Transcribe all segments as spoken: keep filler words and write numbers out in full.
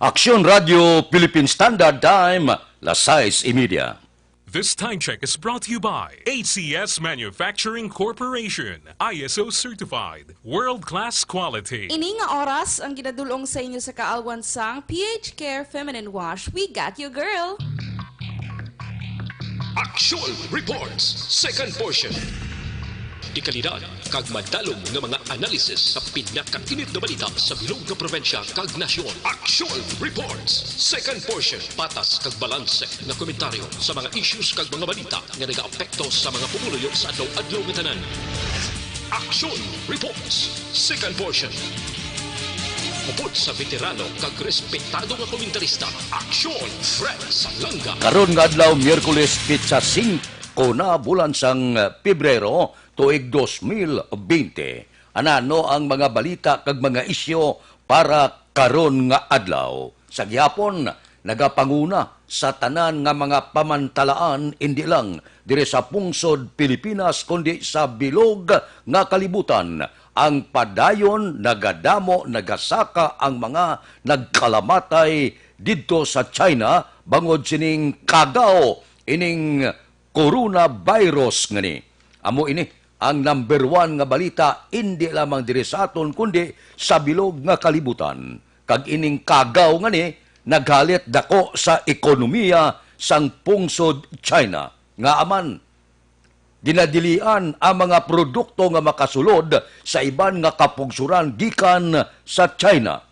Aksyon Radio Philippine Standard Time, las sais y media. This time check is brought to you by A C S Manufacturing Corporation, I S O certified, world-class quality. Ini nga oras ang ginadulong sa inyo sa kaalwan sang P H Care Feminine Wash. We got you, girl! Action Reports, second portion. Dekalidad kag madalom nga mga analysis sa pinakainit nga balita sa bilog nga probinsya kag nasyon. Action Reports, second portion. Patas kag balanse nga komentaryo sa mga issues kag mga balita nga nagaapekto sa mga pumuluyo sa adlaw-adlaw nga tanan. Action Reports, second portion. Upod sa veterano kag respetado nga komentarista, Action Fred Salanga. Karon nga adlaw, Miyerkules, petsa singko na, bulan sang Pebrero, tuig dos mil bente. Anano ang mga balita kag mga isyu para karon nga adlaw? Sa gihapon, nagapanguna sa tanan nga mga pamantalaan, indi lang diri sa pungsod Pilipinas, kundi sa bilog nga kalibutan, ang padayon nagadamo, nagasaka ang mga nagkalamatay didto sa China bangod sining kagaw, ining coronavirus ngani. Amo ini ang number one nga balita, indi lamang diri sa aton, kundi sa bilog nga kalibutan. Kag ining kagaw ngani naghalit dako sa ekonomiya sang pungsod China. Ngaa man, ginadilian ang mga produkto nga makasulod sa iban nga kapugsuran gikan sa China.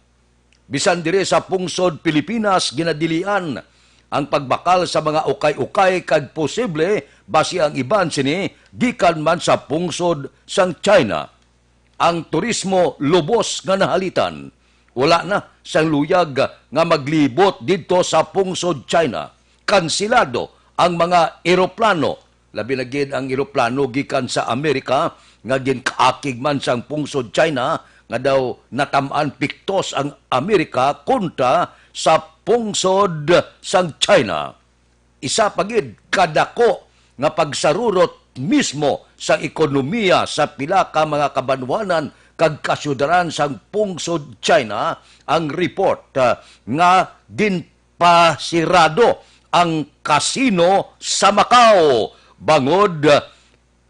Bisan diri sa pungsod Pilipinas, ginadilian ang pagbakal sa mga ukay-ukay kag posible basi ang iban sini gikan man sa pungsod sang China. Ang turismo lubos nga nahalitan. Wala na sang luyag nga maglibot didto sa pungsod China. Kansilado ang mga eroplano, labi na gid ang eroplano gikan sa Amerika nga ginkaakig man sang pungsod China, nga daw natam-an piktos ang Amerika kontra sa pungsod sang China. Isa pa gid kadako nga pagsarurot mismo sa ekonomiya sa pila ka mga kabanwanan kag kasyudaran sang pungsod China ang report, ah, nga ginpasirado ang kasino sa Macau bangod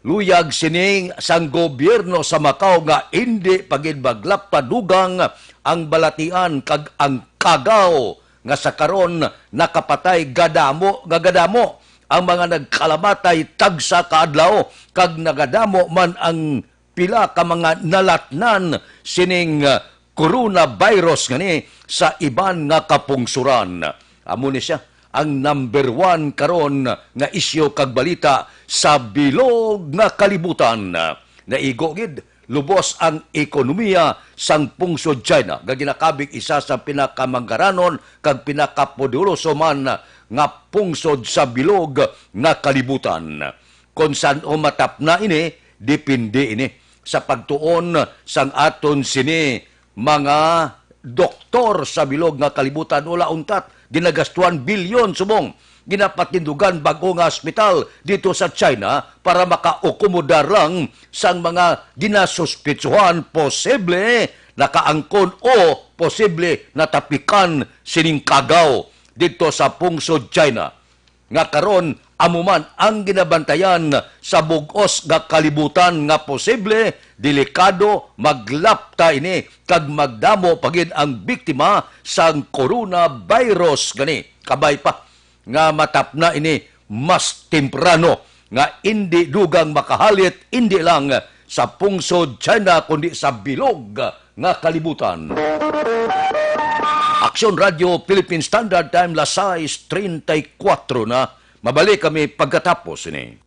luyag sini sang gobyerno sa Macau nga indi pa gid maglapta dugang ang balatian kag ang kagaw nga sa karon nakapatay gadamo nga gadamo ang mga nagkalamatay tagsa ka adlaw, kag nagadamo man ang pila ka mga nalatnan sining, ah, coronavirus ngani sa iban nga kapungsuran. Amo ni sia ang number one karon nga isyu kag balita sa bilog nga kalibutan. Naigo gid, lubos ang ekonomiya sang pungsod China nga ginakabig isa sa pinakamanggaranon kag pinakapoderoso man nga pungsod sa bilog nga kalibutan. Kon san-o matapna ini, depende ini sa pagtuon sang aton sini mga doktor sa bilog nga kalibutan. Wala untat, ginagastuhan bilyon subong ginapatindugan bag-o nga ospital dito sa China para makaakomodar lang sang mga ginasuspitsuhan posible nakaangkon o posible natapikan sining kagaw dito sa pungsod China. Nga karon amo man ang ginabantayan sa bug-os nga kalibutan nga posible delikado maglapta ini kag magdamo pa gid ang biktima sang coronavirus gani. Kabay pa nga matapna ini mas temprano nga indi dugang makahalit indi lang sa pungsod China kundi sa bilog nga kalibutan. Aksyon Radio Philippine Standard Time, las sais treinta y cuatro na. Mabalik kami pagkatapos ini.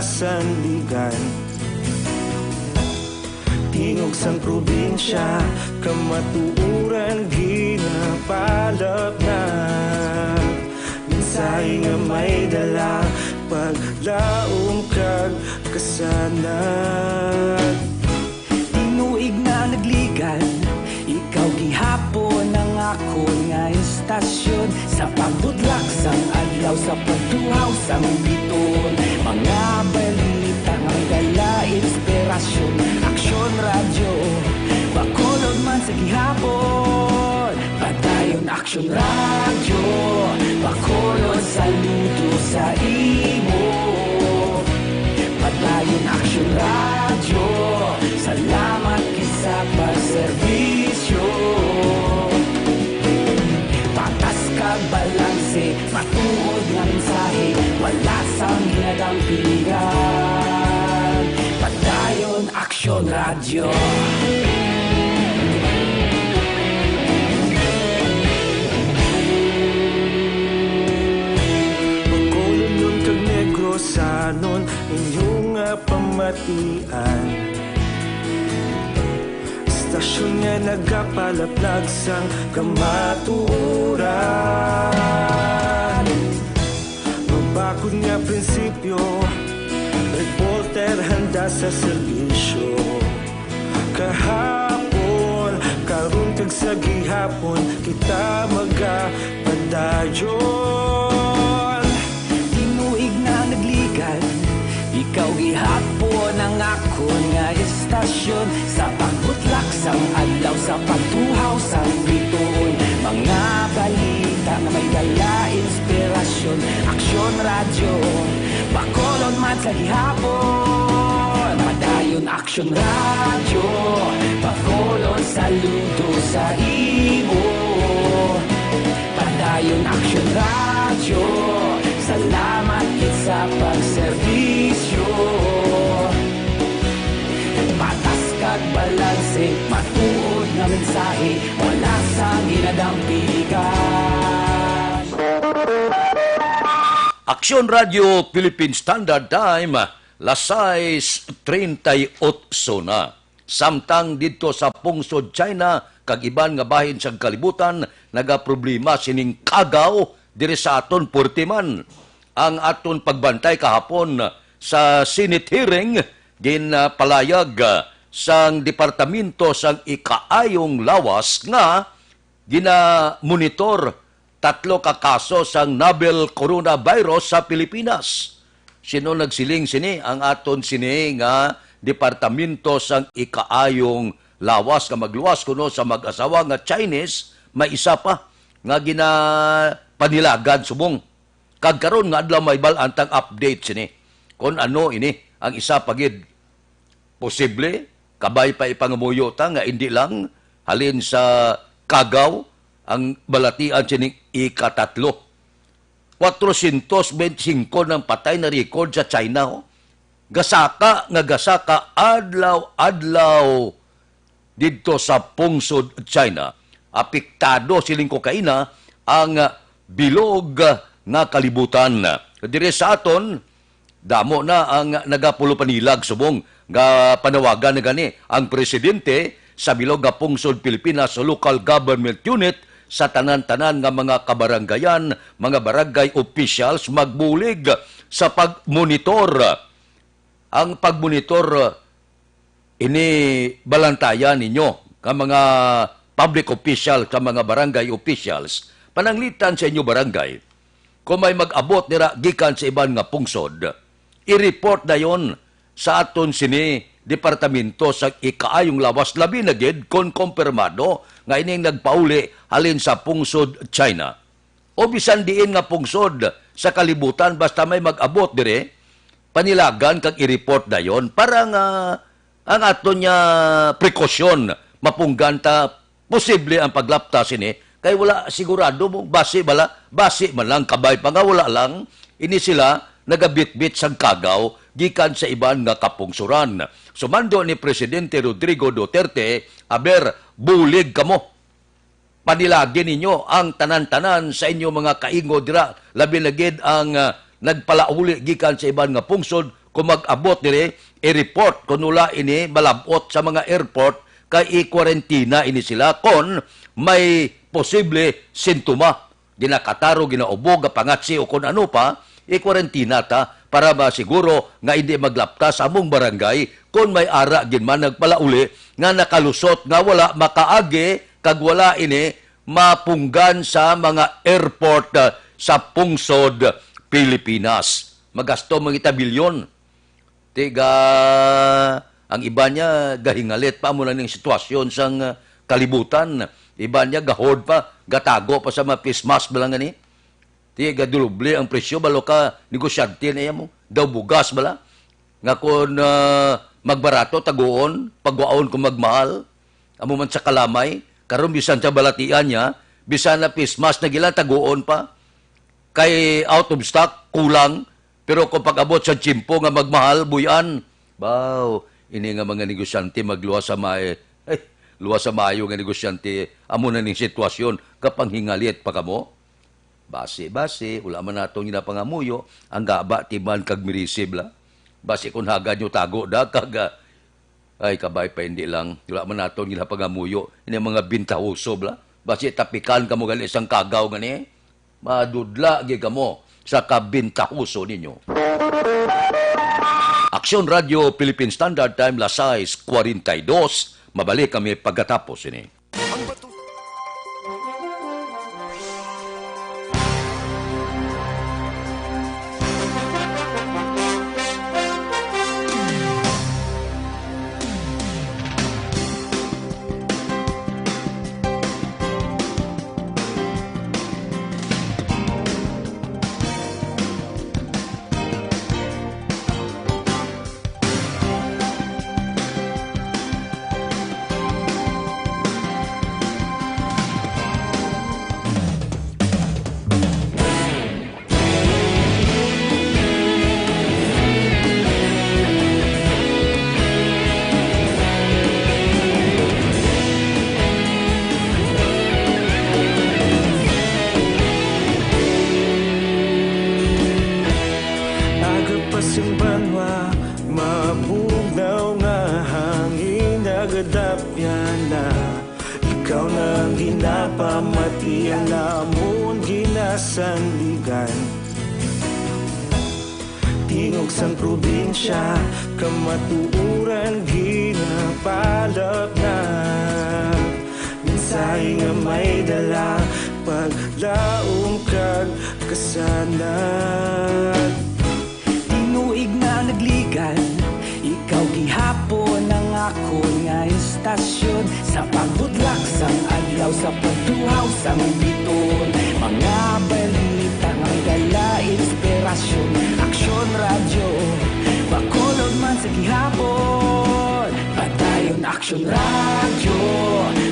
Sandigan. Tingog sang probinsya, kamatuoran ginapalapnag. Mensahe nga may dala, paglaom kag kasanag. Tinuig na nagligan, ikaw gihapon ang akon nga istasyon. Sa pagbutlak sang adlaw, sa pagtuhaw sang bituon, mga balita nga may dala inspirasyon. Aksyon Radyo, Bacolod man sa gihapon. Padayon Aksyon Radyo, Bacolod, saludo sa imo. Padayon Aksyon Radyo, salamat gid sa pagserbisyo. Patas kag balanse, matuod nga mensahe, wala sang ginadampigan. Padayon Aksyon Radyo. Bacolodnon kag Negrosanon, inyo nga pamatian. Istasyon nga nagapalaplag sang kamatuoran. Mabakod nga prinsipyo, reporter handa sa serbisyo. Kahapon, karon kag sa gihapon, kita magapadayon. Tinuig na nagligan, ikaw gihapon ang akon nga istasyon. Sa pagbutlak sang adlaw, sa pagtuhaw sang bituon, mga balita nga may dala inspirasyon. Aksyon Radyo, Bacolod man sa gihapon. Padayon Aksyon Radyo, Bacolod, saludo sa imo. Padayon Aksyon Radyo, salamat gid sa pagserbisyo. Patas kag balanse, matuod nga mensahe, wala sang ginadampigan. Aksyon Radyo Philippine Standard Time, las sais treinta y ocho na. Samtang didto sa pungsod China kag iban nga bahin sang kalibutan, nagaproblema sining kagaw diri sa aton, puwerte man ang aton pagbantay kahapon sa Senate hearing, ginpalayag, ah, sang Departamento sang Ikaayong Lawas nga ginamonitor tatlo ka kaso sang novel coronavirus sa Pilipinas. Sino nagsiling sini? Ang aton sini nga Departamento sang Ikaayong Lawas nga magluwas kuno sa mag-asawa nga Chinese, may isa pa nga ginapanilagan subong. Kag karon nga adlaw may bal-an tang update sini. Kon ano ini ang isa pa gid posible, kabay pa ipangamuyo ta nga indi lang halin sa kagaw ang balatian sining ikatatlo. Cuatrocientos veinticinco nang patay na record sa China, oh. Gasaka nga gasaka adlaw-adlaw didto sa pungsod China. Apektado, siling ko kaina, ang bilog nga kalibutan. Diri sa aton, damo na ang nagapulopanilag subong nga panawagan na gani ang presidente sa bilog nga pungsod Pilipinas, local government unit, sa tanan-tanan nga mga kabarangayan, mga barangay officials magbulig sa pagmonitor. Ang pagmonitor, ini balantayan ninyo nga mga public official, ka mga barangay officials, pananglitan sa inyo barangay. Kung may mag-abot dira gikan sa iban nga pungsod, i-report dayon sa aton sini departamento sa ikaayong lawas, labi na gid kon kompirmado nga ining nagpauli halin sa pungsod China o bisan diin nga pungsod sa kalibutan, basta may mag-abot diri, panilagan kag i-report dayon para nga ang aton nga prekosyon mapunggan ta. Posible ang paglapta sini kay wala sigurado mo, basi bala, basi man lang, kabay pa nga wala lang ini sila nagabitbit sang kagaw gikan sa iban nga kapungsoran. Sumando ni Presidente Rodrigo Duterte, aber, bulig kamo. Panilagi ninyo ang tanan-tanan sa inyo mga kaingod dira, labi na gid ang, ah, nagpalauli gikan sa iban nga pungsod, Kung mag-abot diri, i-report. Kung wala ini malab-ot sa mga airport, kay i-kwarentina ini sila kon may posible sintoma. Ginakataro, ginaubo, gapangatsi o kon ano pa, i-kwarentina ta para masiguro nga hindi maglapta sa among barangay kon may ara gid man nagpalauli nga nakalusot nga wala makaagi kag wala ini mapunggan sa mga airport, ah, sa pungsod Pilipinas. Magasto mga bilyon. Tiga, ang iba niya gahingalit pa mo lang ning sitwasyon sang, ah, kalibutan. Iba niya gahod pa, gatago pa sa mga face mask ba lang gani. Tiga, duloble ang presyo, balo ka negosyante na iya mo. Daw bugas bala. Nga kon, ah, magbarato, taguon, pagwaon kung magmahal. Amo man sa kalamay, karon bisan sa balatian niya, bisan na face mask na gila, taguon pa. Kay out of stock, kulang. Pero kung pag-abot sa tiyempo nga magmahal, buy-an, baw, ini nga mga negosyante magluwas sa may, eh, luwas sa maayo nga negosyante, amo na ning sitwasyon, kapanghingalit pa kamo? Basi, basi, wala man naton ginapangamuyo, ang gaba, timan, kag mirisib la. Basi kung hagad nyo tago da, kag, ah, ay, kabay pa, hindi lang. Wala man naton ginapangamuyo, ini mga bintahoso bla. Basi tapikan kamo gali sang kagaw gani. Madudla gid kamo sa kabintahoso ninyo. Aksyon Radio Philippine Standard Time, las sais cuarenta y dos. Mabalik kami pagkatapos ini. Ang batu- Aga pa sing banwa, mabugnaw nga hangin nagadapyan na. Ikaw na ang ginapamati, ang amon ginasandigan. Tingog sang probinsya, kamatuoran ginapalapnag. Mensahe nga may dala, paglaom kag kasanag. Tinuig na nagligan, ikaw gihapon ang akon nga istasyon. Sa pagbudlak sang adlaw, sa pagtuhaw sang bituon, mga balita nga may dala inspirasyon. Aksyon Radyo, Bacolod man sa gihapon. Padayon Aksyon Radyo,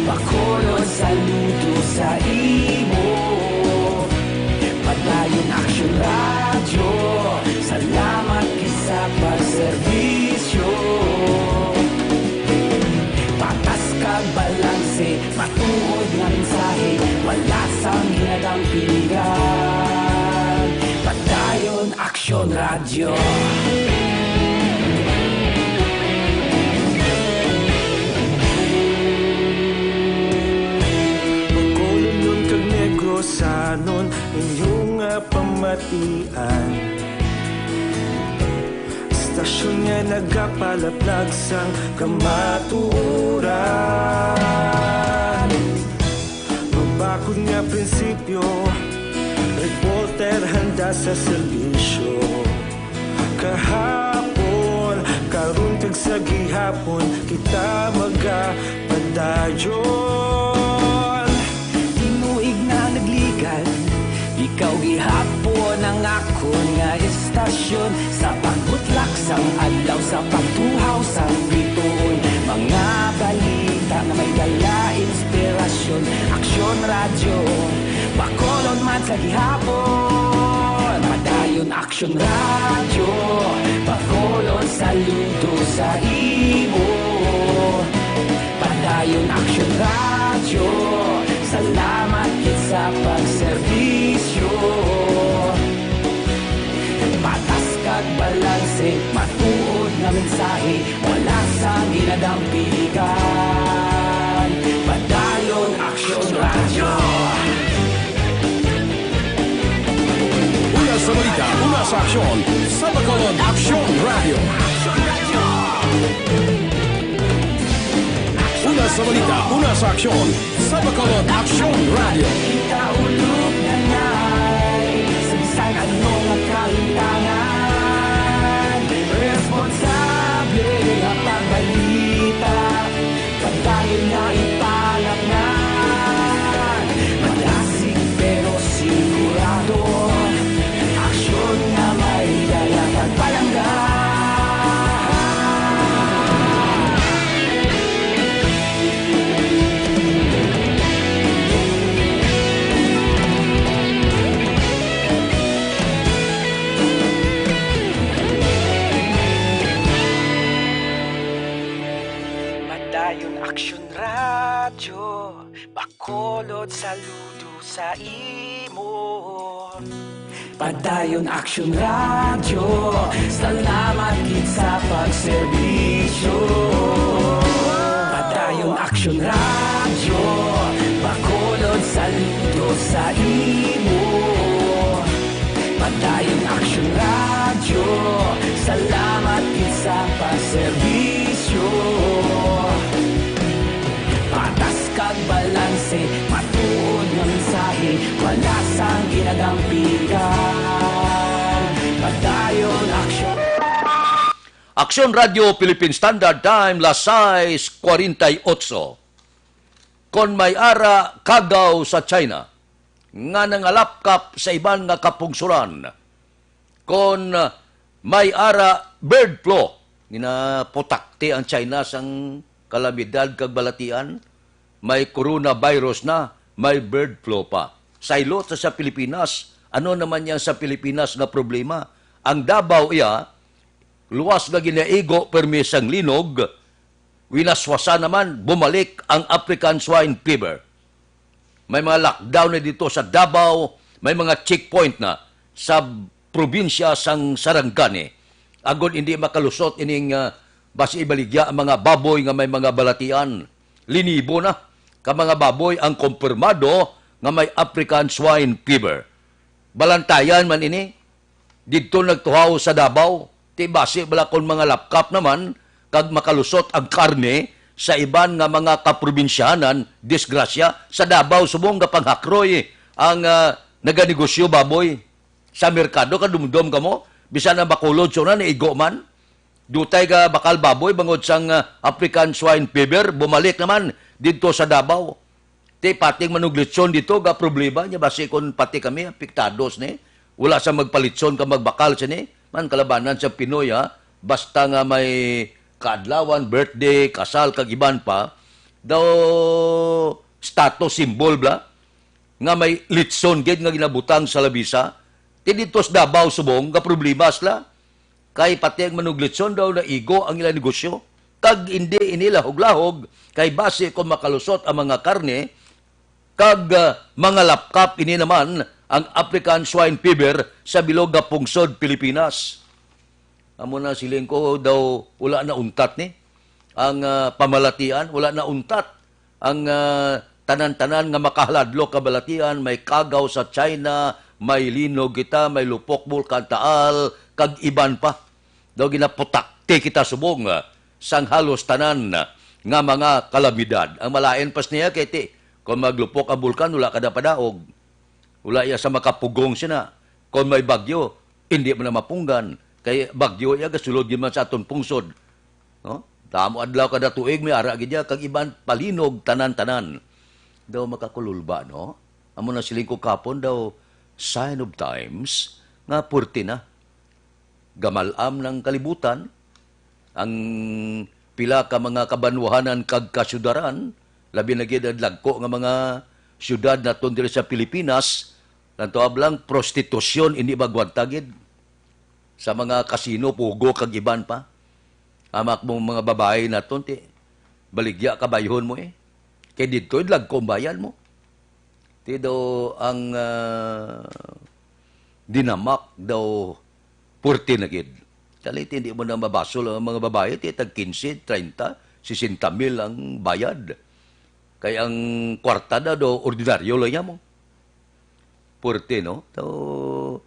Bacolod, saludo sa imo. Padayon Aksyon Radyo, salamat gid sa pagserbisyo. Patas kag balanse, matuod nga mensahe, wala sang ginadampingan. Padayon Aksyon Radyo. Bacolodnon kag Negrosanon, inyo nga pamatian. Istasyon nga nagapalaplag sang kamatuoran. Mabakod nga prinsipyo, reporter handa sa serbisyo. Kahapon, karon kag sa gihapon, kita magapadayon. Tinuig na nagligan, ikaw gihapon ang akon nga istasyon. Sa pagbutlak sang adlaw, sa pagtuhaw sang bituon, mga balita nga may dala inspirasyon. Aksyon Radyo, Bacolod man sa gihapon. Padayon Aksyon Radyo, Bacolod, saludo sa imo. Padayon Aksyon Radyo, salamat gid sa pagserbisyo. Patas kag balanse, mat- Wala sa ginadampigan. Padayon Aksyon Radyo. Una sa balita, una sa aksyon, sa Bacolod Aksyon Radyo. Una sa balita, una sa aksyon, sa Bacolod Aksyon Radyo. Kita ulog na ngay, sa bisan ano nga kahintangan, responsable nga pagbalita, padayon nga ipalatnan. Madasig pero sigurado, aksyon nga may dala kag palangga. Padayon Aksyon Radyo, Bacolod, saludo sa imo. Padayon Aksyon Radyo, salamat gid sa pagserbisyo. Padayon Aksyon Radyo, Bacolod, saludo sa imo. Padayon Aksyon Radyo, salamat gid sa pagserbisyo. Patas kag balanse, matuod nga mensahe, wala sang ginadampigan. Padayon Aksyon. Aksyon Radyo Philippine Standard Time, las sais cuarenta y ocho. Kon may ara kagaw sa China nga nangalapkap sa iban nga kapungsoran, kon may ara bird flu, ginaputakti ang China sang kalamidad kag balatian, may coronavirus na, may bird flu pa. Saylo ta sa Pilipinas, ano naman yang sa Pilipinas nga problema? Ang Davao iya, luwas nga ginaigo permi sang linog, winaswasa naman, bumalik ang African Swine Fever. May mga lockdown na dito sa Davao, may mga checkpoint na sa probinsya sang Sarangani. Agod hindi makalusot ining, ah, basi ibaligya ang mga baboy nga may mga balatian. Linibo na ka mga baboy ang kumpirmado nga may African Swine Fever. Balantayan man ini, didto nagtuhaw sa Davao. Ti basi bala kon mga lapkap naman, kag makalusot ang karne sa iban nga mga kaprobinsyahanan, disgrasya, sa Davao subong nga panghakroy ang, ah, naganegosyo baboy. Sa merkado, kadumdom kamo, bisan ang Bacolod, so na, naigo man. Dutay ka bakal baboy bangod sang, ah, African Swine Fever, bumalik naman didto sa Davao. Ti pati ang manuglitson dito ga problema niya, basi kon pati kami apektados ni. Wala sa magpalitson ka magbakal sini. Man kalabanan sa Pinoy, ha. Basta nga may kaadlawan, birthday, kasal, kag iban pa, daw status symbol bla nga may litson gid nga ginabutang sa labisa. Ti dito sa Davao subong nga problema sila. Kay pati ang manuglitson daw naigo ang ila negosyo. Kag indi ini lahog-lahog, kay basi kung makalusot ang mga karne, kag, ah, mga lapkap ini naman ang African Swine Fever sa bilog nga pungsod Pilipinas. Amo na siling ko daw wala na untat ni ang, ah, pamalatian, wala na untat ang, ah, tanan-tanan nga makahaladlok kabalatian, may kagaw sa China, may linog kita, may lupok Bulkan Taal, kag iban pa. Daw ginaputakti kita subong, ah, sang halos tanan, ah, nga mga kalamidad. Ang malain pas niya kay ti, kung maglupok ang bulkan, wala ka na padaog. Wala iya sa makapugong sina. Kung may bagyo, hindi man na mapunggan. Kay bagyo iya gasulod gid man sa aton pungsod. No? Damo adlaw kada tuig may ara gid iya, kag iban palinog tanan-tanan. Daw makakululba, no? Amo na siling ko kapon daw, sign of times nga purti na. Gamal-am ng kalibutan, ang pila ka mga kabanwahanan kag kasyudaran, labi na gid ang dagko nga mga syudad naton diri sa Pilipinas, lantaw lang prostitusyon ini magwanta gid. Sa mga kasino, pugo kag iban pa. Amak mo mga babayi naton, ti, baligya kabayhon mo eh. Kay didto dagko ang bayad mo. Ti daw ang, ah, dinamak daw purti na gid. Dali, hindi mo na mabasol ang mga babae, ti tag kinse, treinta, sesenta mil ang bayad. Kay ang kwarta na do, ordinaryo lang niya mo. Puwerte, no? So,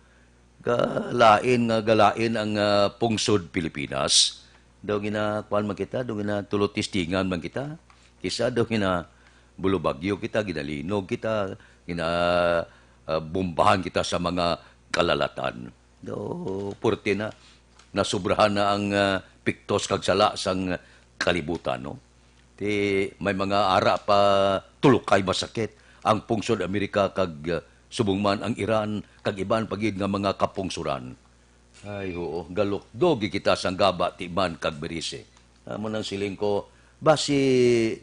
galain nga galain ang, ah, pungsod Pilipinas. Daw gina-, kuwan man kita, daw gina-, tulo-testingan man kita. Kisa daw gina-, bulubagyo kita, ginalinog kita, gina-, ah, bombahan kita sa mga kalalatan. Daw, puwerte na, nasubrahan na ang, ah, piktos kag sala sang kalibutan, no? Ti may mga ara pa tulukay masakit ang pungsod Amerika kag, ah, subong man ang Iran kag iban pa gid nga mga kapungsoran. Ay, oo, galukdo gid kita sang gaba, timan kag berisi. Amo nang siling ko, basi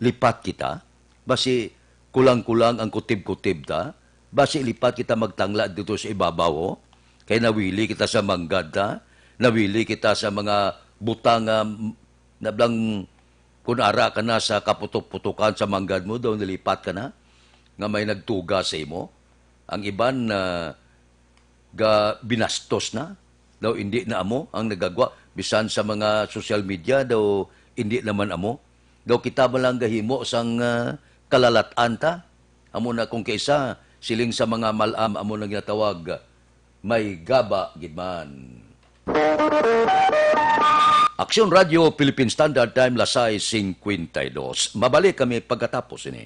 lipat kita, basi kulang-kulang ang kutib-kutib ta, basi lipat kita magtangla dito sa ibabaw, oh. Kay nawili kita sa manggad ta, nawili kita sa mga butang nga, mm, nablang kun ara ka na sa kaputok-putokan sa manggad mo, daw nalipat ka na, nga may nagtuga sa imo. Ang iban, ah, ga binastos na. Daw indi na amo ang nagagwa. Bisan sa mga social media, daw indi naman amo. Daw kita man lang gahimo sang, ah, kalalat-an ta. Amo na kung kaisa, siling sa mga mal-am, amo na ginatawag, may gaba gid man. Aksyon Radio, Philippine Standard Time, las sais cincuenta y dos. Mabalik kami pagkatapos ini.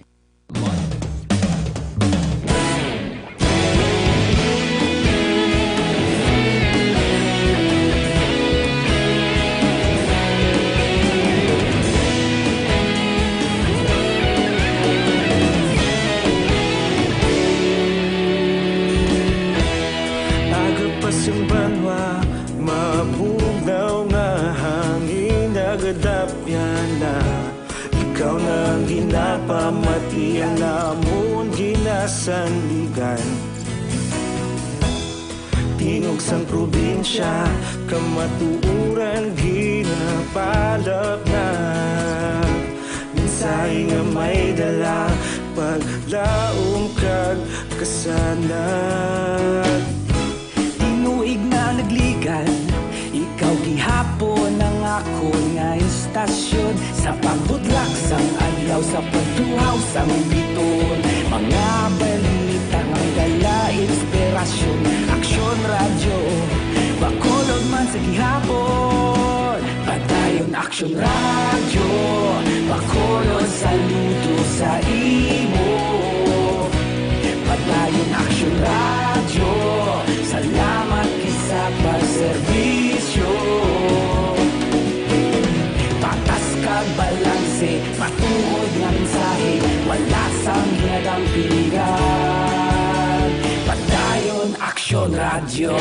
Aga pa sing banwa, mabugnaw nga hangin nagadapyan na. Ikaw na ang ginapamati, ang amon ginasandigan. Tingog sang probinsya, kamatuoran ginapalapnag. Mensahe nga may dala, paglaom kag kasanag. Tinuig na nagligan, ikaw gihapon ang akon nga istasyon. Sa pagbutlak sang adlaw, sa pagtuhaw sang biton, mga balita nga may dala inspirasyon. Aksyon Radyo, Bacolod man sa gihapon. Padayon Aksyon Radyo, Bacolod, saludo sa imo. Padayon Aksyon Radyo, salamat gid sa pagserbisyo. Patas kag balanse, matuod nga mensahe, wala sang ginadang piligan. Padayon Aksyon Radyo.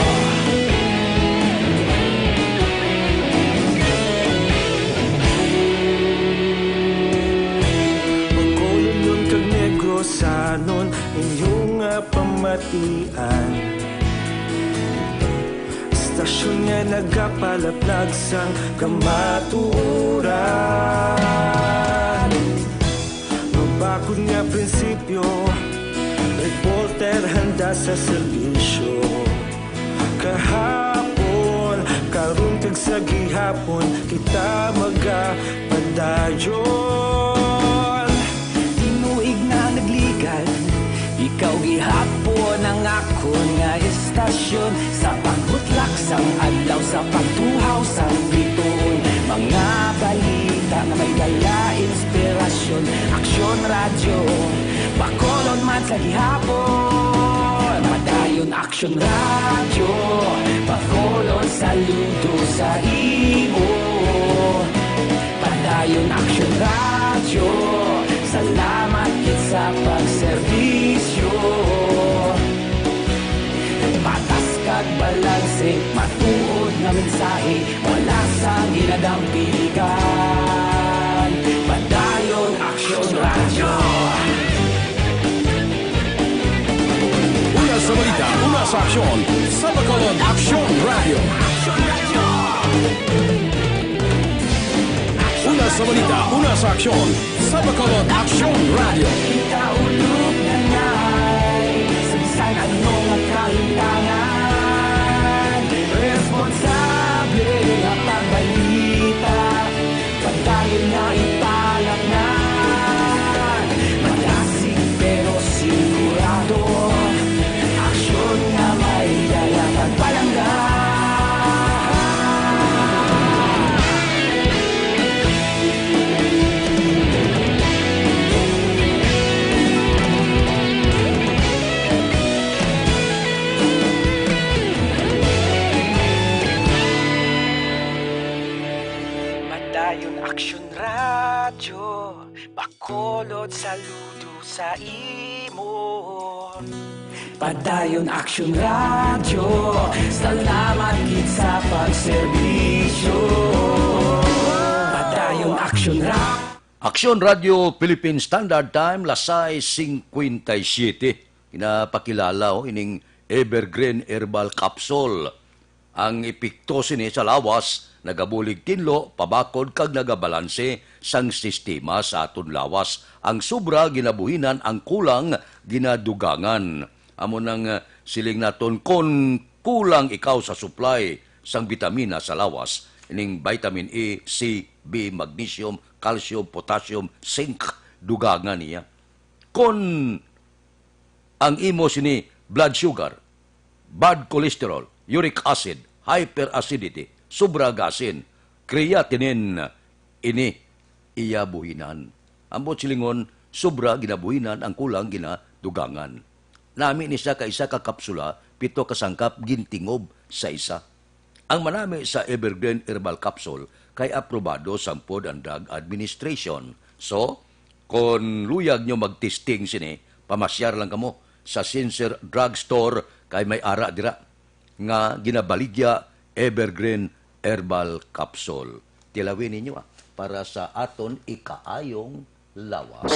Bacolodnon kag Negrosanon, inyo nga pamatian. Istasyon nga nagapalaplag sang kamatuoran. Mabakod nga prinsipyo, reporter handa sa serbisyo. Kahapon, karon kag sa gihapon, kita magapadayon. Tinuig na nagligan, ikaw gihapon ang akon nga istasyon. Sa pagbutlak sang adlaw, sa pagtuhaw sang bituon, mga balita nga may dala inspirasyon. Aksyon Radyo, Bacolod man sa gihapon. Padayon Aksyon Radyo, Bacolod, saludo sa imo. Padayon Aksyon Radyo, salamat gid sa pagserbisyo. Patas kag balanse, matuod nga mensahe, wala sang ginadang piligan. Padayon Aksyon Radyo. Una sa balita, una sa aksyon, sa Bacolod Aksyon Radyo. Una sa balita, una sa aksyon, sa Bacolod Aksyon Radyo. Kita ulog na ngay, sa bisan ano nga kahintangan, responsable. Ayon Aksyon Radyo, Bacolod, saludo sa imo. Padayon Aksyon Radyo, salamat gid sa pagserbisyo. Padayon Aksyon Radyo. Aksyon Radyo Philippine Standard Time, lasay singkwenta y siyete. Ginapakilala, oh, ining Evergreen Herbal Capsule. Ang epekto sini sa lawas nagabulig tinlo, pabakod kag nagabalanse sang sistema sa aton lawas. Ang sobra ginabuhinan, ang kulang ginadugangan. Amo nang, ah, siling naton, kon kulang ikaw sa supply sang bitamina sa lawas, ining vitamin A, C, B, magnesium, calcium, potassium, zinc, dugangan niya. Kon ang imo sini blood sugar, bad cholesterol, uric acid, hyperacidity, sobra gasin, creatinine, ini iya buhinan. Ambot silingon, sobra ginabuhinan, ang kulang ginadugangan. Nami ni siya ka isa ka kapsula, pito ka sangkap gintingob sa isa. Ang manami sa Evergreen Herbal Capsule kay aprobado sang Food and Drug Administration. So, kon luyag nyo mag-testing sini, pamasyar lang kamo sa Sincere Drug Store kay may ara dira nga ginabaligya Evergreen Herbal Capsule. Tilawin ninyo, ah, para sa aton ikaayong lawas.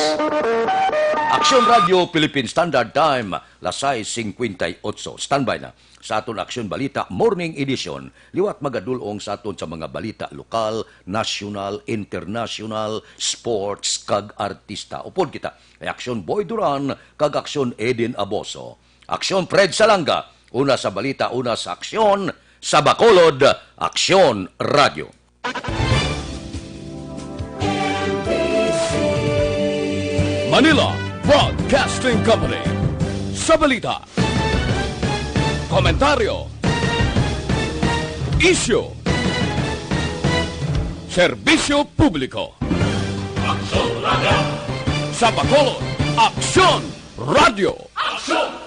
Aksyon Radyo Philippine Standard Time, las sais singkwenta y otso. Standby na sa aton Aksyon Balita Morning Edition. Liwat magadul-ong sa aton sa mga balita lokal, nasyonal, internasyonal, sports, kag artista. Upod kita kay Aksyon Boy Duran kag Aksyon Eden Aboso. Aksyon Fred Salanga, una sa balita, una sa aksyon, sa Bacolod, Aksyon Radyo. Manila Broadcasting Company. Sa balita, komentaryo, isyu, serbisyo publiko. Aksyon Radyo. Sa Bacolod, Aksyon Radyo. Aksyon